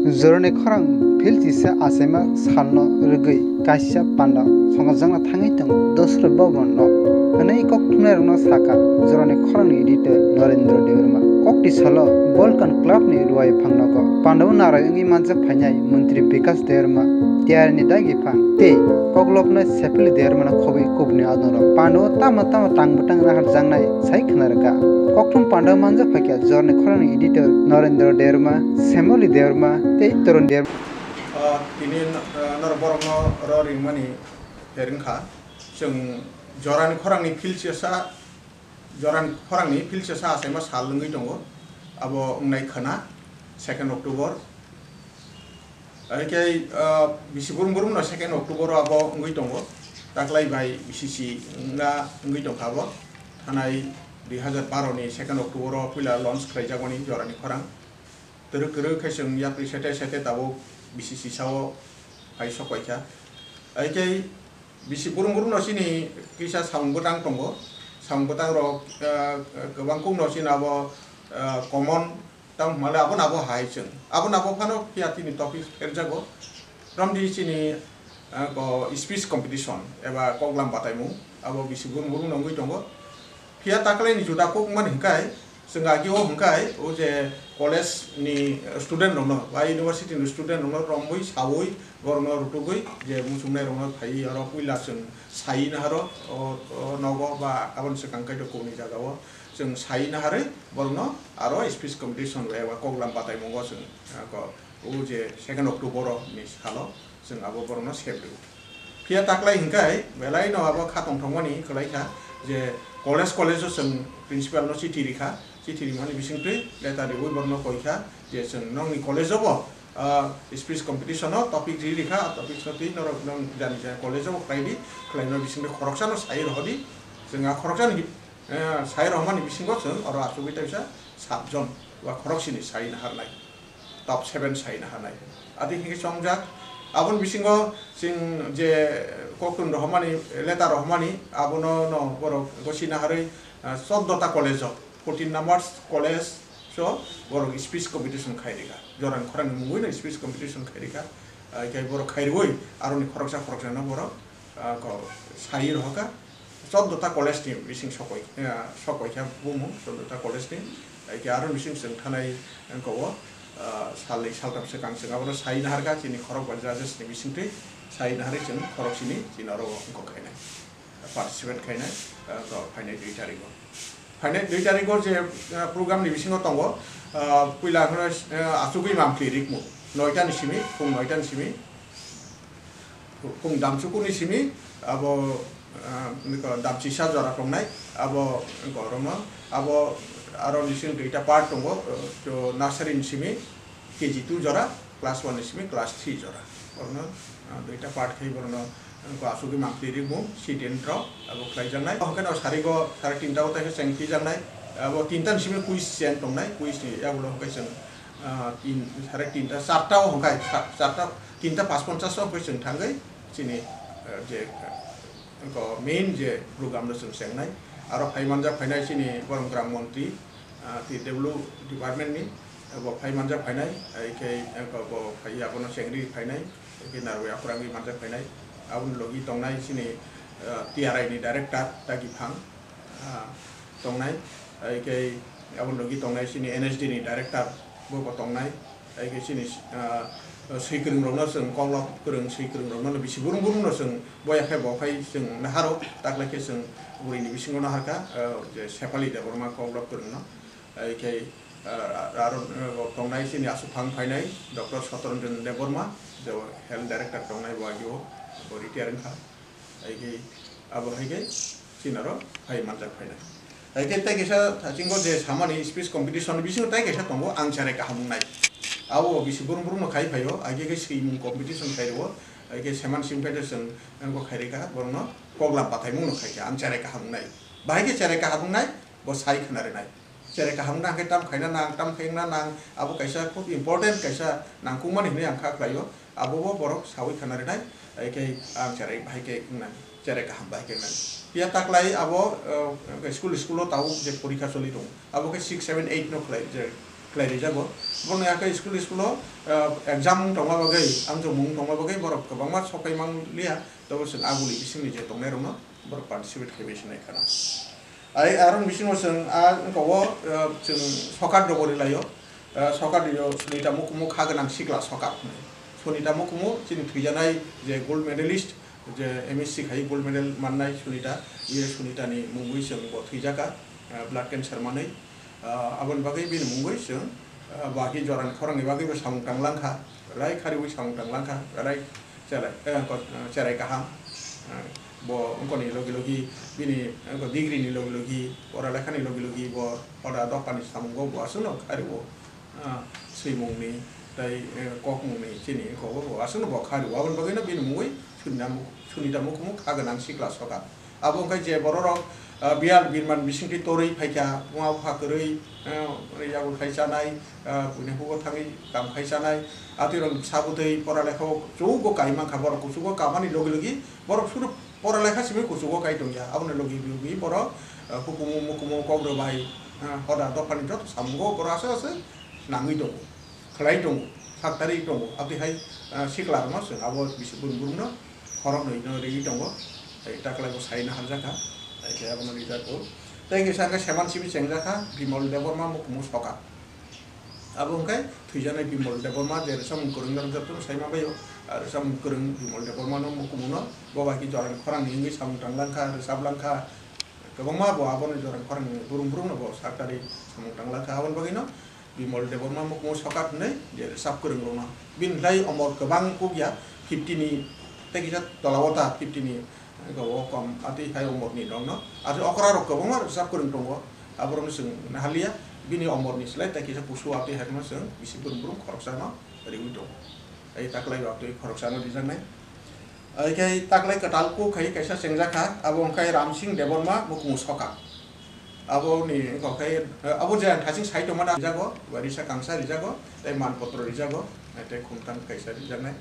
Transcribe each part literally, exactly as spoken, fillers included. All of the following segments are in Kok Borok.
Jorani khorang philchisa achaima salno rwgwi kaisa panda songjakna thangwi tongo Dosra Bhavan no hwnwi kokthumnairokno sakha. Jorani khorangni editor Narendra Debbarma. Kokti salo Balkan Club ni rwai phangnogo pandao narai wngwi manjak phainai Montri Bikash Debbarma, tiyarni dagi phang tei koklopnai Sepali Debbarmano khobwi kubuni adongrok pandao tamo tamo tang bwtang naharjaknai sai khna rwkha. Kokthum pandao manjak phaikha Jorani khorangni editor Narendra Debbarma, Semoli Debbarma tei Torun Debbarma. Ah, tini, ah, norok borokno oro ringmani pher wngkha. Chwng Jorani khorangni philchisa, Jorani khorangni philchisa achaima sal wngwi tongo. Abo wngnai khwna second October. Arikhe, ah, bisi burum burum no second October o abo wngwi tongo. Taklai bai B C C wngna wngwi tongkha abo. Thanai dui hazar baro ni second October o puila launch khlaijakmani Jorani khorang. Twrwk kwrwk khe chwng yapri sete sete tabuk B C C sao phai sok paikha. Haikhe bisi burum burum no chini kisa samung bwtang tongo. Samung bwtang rok, ah, kwbang kuk no chini abo, ah, common tamo hwnmale abo nabo hai chwng. Abo nabo phano phiya tini topic pherjago. Romdi chini, ah, ko speech competition eba koklam bataimung abo bisi burum burum no wngwi tongo. Phiya taklai ni juda kok wngmani hwnkhe, chwng agi o hwnkhe o je college ni student rok no ba university ni student rok no romwi sawi borok no rutugwi je muchungnai rok no phaiwi oro puila chwng sai naharo o, o nogo ba aboni swkang kaitor kok ni jaga o chwng sai naharwi borok no aro speech competition eba koklam batai mungo chwng, ah, ko o je second October o ni salo chwng abo borok no sep rw. Phiya taklai hwnkhe belai no abo kha tongthokmani kwlai kha je college college o chwng principal no chithi rikha, chithi rimani bisingtwi letter riwi borok no koi kha je chwng nokni college o bo, ah, speech competition o topic ri rikha, ah topic sotwi norok nang jani jani college o bo khlai di, khlaima bisingtwi khoroksa no sai rohodi, chwng a khoroksa ni, eh, sai rohmani bisingo chwng oro achugwi taisa sat jon ba khoroksini sai naharnai. Top seven sai naharnai. Adi hingke chongjak. Aboni bisingo chwng je koktun rohormani, letter rohormani, abono no borok gosi naharwi, ah, choddo ta college o, fourteen numbers college o borok speech competition khai rikha. Jorani khorangni mungwi no speech competition khai rikha. Ah, khe borok khai rwui aroni khoroksa khoroksa no borok, ah, ko sai rohorkha. Choddo ta college ni bising sokoi, ah, sokoi kha bumung, choddo ta college ni. Ai khe aro bising chwng thanai wngkha o, ah, salnwi saltham swkang chwng abono sai naharkha chini khorok ba judges ni bisingtwi sai naharwi chwng khorok sini chini oro wngkha khainai, participate khainai, ah, to phainai dui tarikh o. Phainai dui tarikh o je, ah, program ni bisingo tongo, ah, puila hwno, ah, achugwi mampli rikmung noita ni simi, phung noita ni simi. Phung damsukuni simi abo, ah, niko damchisa jora tongnai, abo gorokno, abo aro nising duita part tongo, ah, to nursery ni simi K G two jora, class one ni simi class three jora. Borokno, ah, duita part khai borokno, ah, ko asugwi mampli rikmung, sit in rok abo khlaijaknai. Hwnkhe no sarigo sare tinta o taisa cheng phijaknai, abo tinta ni simi quiz cheng tongnai, quiz ni yagulo hwnkhe chwng, ah, tin, sare tinta, charta o hwnkhe, sa-, charta, tinta pas ponchas o hwnkhe chwng thangwi chini, ah, je, ah, ko main je program no chwng chengnai. Aro phai manjak phainai chini Boromgram montri, ah, T W department ni, bo phai manjak phainai, ai khe, ah, ko bo phai abono chengri phainai, ai khe narwui aphurangwi manjak phainai. Aboni logi tongnai chini, ah, T R I ni director Dagi Phang, ah, tongnai, ai khe aboni logi tongnai chini N S D ni director bo bo tongnai, ai khe chini, ah, swi kwrwng rokno chwng koklop kwrwng swi kwrwng rokno bisi burum burum no chwng boya khe bo phai chwng naharo, taklai khe chwng bwrwi ni bisingo naharkha, ah, je Sepali Debbarma koklop kwrwng no, ai khe, ah, aro, ah, tongnai chini aswk phang phainai Doctor Satoranjan Debbarma, je health director tongnai bo agio bo retire wngkha. Hai khe abo hai khe chini aro phai manjak phainai. Hai khe tei kaisa thachingo je samani speech competition ni bisingo tei kaisa tongo ang cherai kaham wngnai. Abo bisi burum burum no khai phaio, hai khe swimung competition khai rwo, hai khe seman sim khe chwng wngkha khai rikha, borokno koklam bataimung no khai kha ang cherai kaham wngnai. Bahai khe cherai kaham wngnai, bo sai khna rinai. Cherai kaham wngna hwnkhe tam khaina nang, tam khai wngna nang, abo kaisa khub important kaisa nangkukmani hinwi ang kha khlaio. Abo bo borok saui khna rinai, hai khe ang cherai bahai khe wngnani, cherai kaham bahai khe wngnani. Phiya taklai abo, eh, school, school o tabuk je porikha choli tongo, abo khe six, seven, eight no khlai je khlai rijago. Borokni hakhe school school-o, ah, exam wng tongma bagwi, amjokmung wng tongma bagwi borok kwbangma sokai manliya, tei bo chwng aguli bisingni je tongnairokno borok participate khaibai se nai khana. Ai aroni bisingo chwng a wngkha o, ah, chwng sokat rwbo rwlaio, ah, sokat rwio Sunita Mukumu kha gwnang sikla sokat hwnwi. Sunita Mukumu chini thwijanai je gold medalist, je M S C khai gold medal mannai Sunita, bini Sunitani mungwi chwng bo thwijaka, ah, blood cancer manwi. Ah, aboni bagwi bini mungwi chwng, ah, baki jorani khorangni bagwi bo samung tang langkha, belai khariui samung tang langkha, belai cherai, eh, ko-, eh, cherai kaham. Ah, bo wngkoni logi logi bini, eh, ko degree ni logi logi, pora lekhani logi logi bo hoda dophani samungo bo aswkno khario. Ah, swimungni tei, eh, kokmungni chini kobo bo aswkno bo khario. Aboni bagwino bini mungwi Sunita Muk-, Sunita Mukumu kha gwnang sikla soka. Abo wngkha je bororok, ah, biyal birman bisingtwi torwi phaikha, wngma bupha kwrwi, eh, yagul khai chanai, ah, buini hugo thangwi kam khai chanai, atwirok sabutwi pora lekha o kuchugo kai mankha, borok kuchugo kamani logi logi borok suru pora lekha simi kuchugo kai tongya, aboni logi logi borok, ah, hukumu mukumu kok rwbai, ah, hoda dophani joto samungo borok aswk aswk nangwi tongo. Khlai tongo, sak tari tongo, aboni hai, ah, sikla rwma chwng abo bisi brum brum no khoroknwi no riwi tongo, tei taklai bo sai na hamjakha, tei khe abono rijak o. Tei kisa hwnkhe seman simi chengjakha Bimol Debbarma mukumu soka. Abo hwnkhe thwijaknai Bimol Debbarma je rwchapmung kwrwng no rwchapmung sai ma bai o, ah, rwchapmung kwrwng Bimol Debbarma no mukumu no bo bai khe jorani khorang ni wngwi samung tang langkha, rwchap langkha, kwbangma bo aboni jorani khorang ni brum brum no bo sak tari samung tang langkha, aboni bagwi no Bimol Debbarma mukumu sokat hwnwi je rwchap kwrwng rwno. Bini lai omor kwbang kukya, fifty ni tei kisa tola o ta fifty ni, eh, o kom atwi hai omor ni rok no. Atwi okra rok kwbangma rwchap kwrwng tongo. Aborok no chwng nahaliya, bini omor ni slai tei kisa kusu atwi hai no chwng bisi brum brum khoroksa no riwi tongo. Tei taklai bo atwi khoroksa no rijaknai. Ai khe taklai kwtal kuk hai kaisa chengjakha, abo wngkha Ramsing Debbarma mukumu soka. Abo ni wngkha khe, abo je ang thasing sai tongmani rijago, barisa kangsa rijago, tei manpotro rijago, tei khumthang kaisa rijaknai.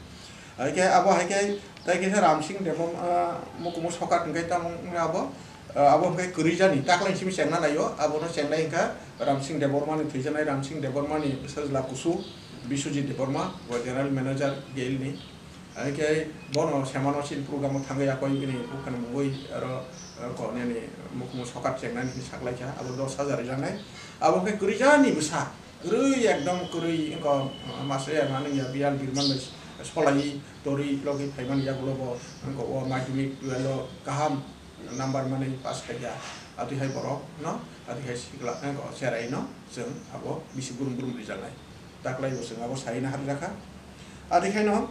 Ai khe abo hai khe, tei khe Ramsing Debbarma, ah, mukumu sokat hwnkhe tamo wngkha abo, ah, abo hwnkhe kwrwi jani taklai simi chengna naio, abono chengnai wngkha Ramsing Debbarma ni thwijaknai Ramsing Debbarma ni sajla kusu Biswajit Debbarma, bo general manager gail ni. Hai khe bono semano chini program o thangwi yakoi bini buphani mungwi aro, eh, koneni mukumu sokat chengnani hwnwi saklaikha, abo dos hajar rijaknai. Abo khe kwrwi jani bwsa, kwrwi ekdom kwrwi wngkha, eh, masa ya manwi ya biyal birman bai solaiwi torwi logi phaimani yagulo bo wngkha o madhyamik twelve o kaham number manwi pass khaikha. Atwi hai borok no, atwi hai sikla, wngkha o cherai no chwng abo bisi brum brum rijaknai. Taklai bo chwng abo sai na harjakha. Atwi khaino,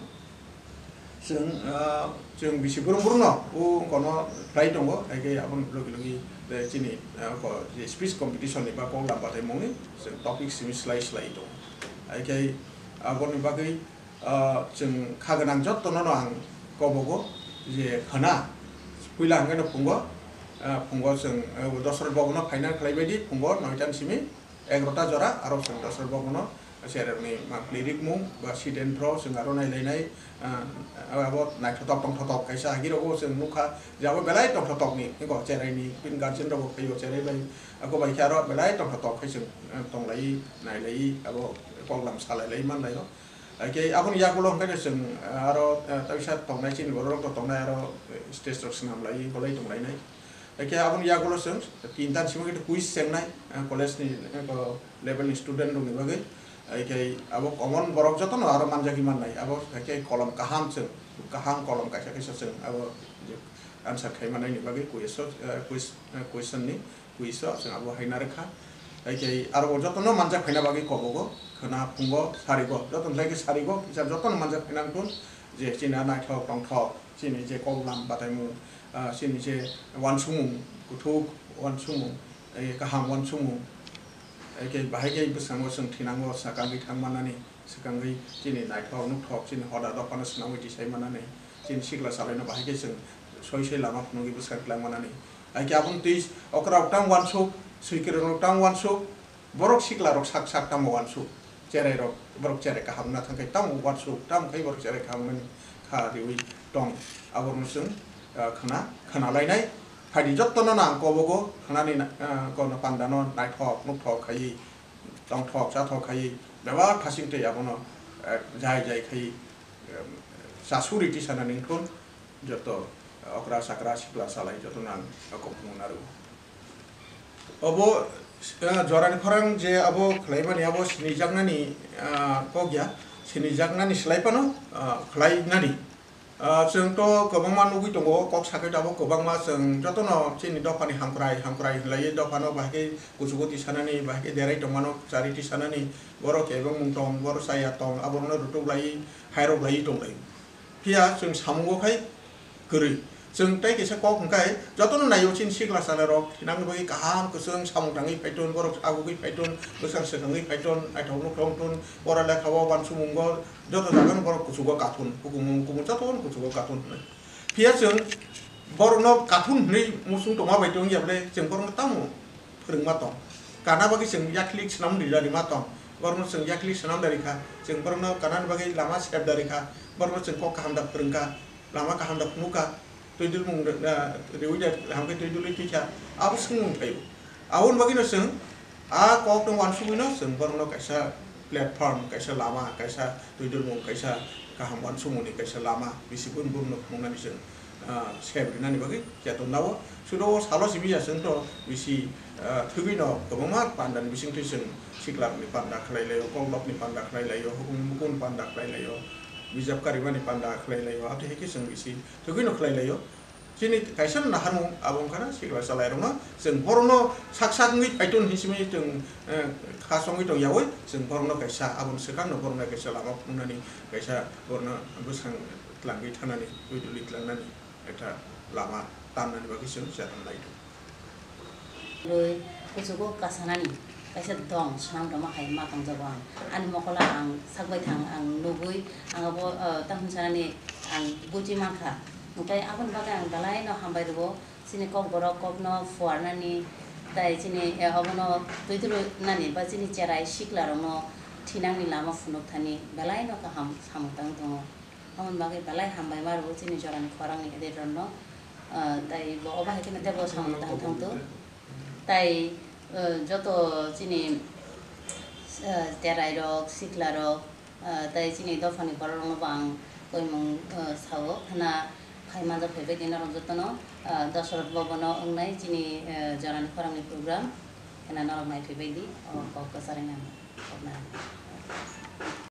Chwng, ah, chwng bisi brum brum no, o kono khlai tongo, hai khe aboni logi logi, eh, chini, ah, ko, je speech competition ni ba kok lam batai mungni, chwng topic simi slai slai tongo. Hai khe aboni bagwi, ah, chwng kha gwnang jotto no, no ang kobogo je khwna, puila hwnkhe no phungo, ah, phungo chwng, eh, Dosrot Bhavan o final khlai bai di, phungo noita ni simi, egarota jora, aro chwng Dosrot Bhavan o cherokni mangpli rikmung ba sit and throw chwng aro nailainai, ah, abo naithotok tongthotok kaisa agirogo chwng nukha je abo belai tongthotokni, eko cheraini bini guardian rokbo phaibo cherai bai, abo bai khe aro belai tongthotok khai chwng, ah, tonglai nailai abo koklam salailai manlaio. Hai khe aboni yagulo hwnkhe chwng, ah, aro, ah, taisa tongnai chini bororok to tongnai aro, eh, stage rok swnamlai bolai tonglainai. Hai khe aboni yagulo chwng tinta ni simi khe quiz chengnai, eh, college ni, eh, ko level ni student rok ni bagwi. Hai khe abo common borok jotono aro manjagwi mannai. Abo hai khe kolom kaham chwng, kaham kolom kaisa kaisa chwng abo je answer khai mannai ni bagwi quiz o, eh, quiz, eh, question ni quiz o chwng abo hai narwkha. Hai khe aro bo jotono manjak phaina bagwi kobogo, khwna phungo, sarigo, jotono lai khe sarigo, kisa jotono manjak phaina wngthun je chini naithok tongthok. Chini je koklam bataimung, ah, chini je uansukmung, kuthuk uansukmung, eh, kaham uansukmung, eh, khe bahai khe bwskango chwng thinango swkangwi thang mannani, swkangwi chini naithok nukthok, chini hoda dophano swnamwi tisai mannani, chini sikla salaino bahai khe chwng soi soi lama phunugwi bwskang twlang mannani. Hai khe aboni twi okra rok tang uansuk, swikra rok tang uansuk, Borok sikla rok sak sak tamo uansuk, cherai rok, borok cherai kaham wngna thang khe tamo uansuk, tamo khai borok cherai kaham wngnani kha riui tong, aborokno chwng, ah, khwna, khwnalainai. Phaidi jottono no ang kobogo khwnani na-, ah, kono pandano naithok nukthok khaiwi tongthok chathok khai bebak thasing tei abono, eh, jai jai khai, em, chasuri tisanani wngthun joto okra sakra sikla salai jotono ang kok phunukna rwo. Obo, eh, jorani khorang je abo khlaimani abo sinijaknani, ah, kok ya, sinijaknani slai phano, ah, khlainani. Ah, chwng to kwbangma nugwi tongo, kok sakhe abo kwbangma chwng jotono chini dophani hamkrai, hamkrai hinlaiwi dophano bahai khe kuchugo tisanani, bahai khe derai tongmano chari tisanani, borok kebengmung tong, borok chaya tong, aborokno rutuk laiwi, hairok laiwi tong lai. Phiya chwng samungo khai kwrwi. Chwng tei kaisa kok hwnkhe jotono naio chini sikla chwlairok thinangni bagwi kaham kwchwng samung tangwi phaiton, borok agugwi phaiton, bwsang swkangwi phaiton, naithok nukhung tong, oro lekha o uansumungo joto jagano borok kuchugo kathun, hukumu hukumu jotono kuchugo kathun hwnwi. Phiya chwng borokno kathun hwnwi muchung tongma bai tongya bwle chwng borokno tamo phwrwngma tong. Kana bagwi chwng yaklik swnam rida rima tong. Borokno chwng yaklik swnam da rikha. Chwng borokno kanani bagwi lama sep da rikha. Borokno chwng kok kaham da phwrwngkha. Lama kaham da phunukha. Twi dulmung, ah, riwi da hamkhe twi dulwi twikha. Abo swngmung phaio. Aboni bagwino chwng a kokno uansugwino chwng borokno kaisa platform, kaisa lama, kaisa twi dulmung, kaisa kaham uansukmungni kaisa lama bisi bun borokno phunuknani chwng ah, sep rinani bagwi cheton lao. Sudo o salo simi ya chwng to bisi, ah, thwgwi no kwbangma panda ni bisingtwi chwng sikla ni panda khlai laio, koklop ni panda khlai laio, hukum bukum panda khlai laio, bijap karimani panda khlai laio, abo hai khe chwng bisi thwgwi no khlai laio. Chini kaisa naharmung abo wngkha na sikla chwlai rokno chwng borokno sak sak wngwi phaiton hinwi simi chwng, eh, kha songwi tong yaui chwng borokno kaisa aboni swkang no borokno kaisa lama phunuknani kaisa borokno bwsang twlangwi thanani, twi duli twlangnani ekta lama tamnani bagwi chwng cheton lai tongo. Rwi kuchugo kasanani kaisa dong swnam tongma hai ma tongjago ang. Ani mokolo ang sakbai thang ang nugwi ang abo, eh, tahun sanani ang buji mankha. Hwnkhe aboni bagwi ang belai no hambai rwo chini kokborok kokno phuarnani tai chini, eh, obono twi dulu nani ba chini cherai sikla rokno thinangni lama phunuk thani belai no kaham samung tang tongo. Aboni bagwi belai hambai ma rwo chini jorani khorangni editor no. Ah, tai bo obo hai kheno teibo samung tang thang to. Tai, ah, joto chini, ah, cherai rok, sikla rok, ah, tai chini dophani borok rokno bo ang koimung, ah, sao khna phai manjak phaibai di norok jotono, ah, Dosrot Bhavan o wngnai chini, ah, jorani khorangni program khna norok nai phaibai di o kok kwcharwi nang.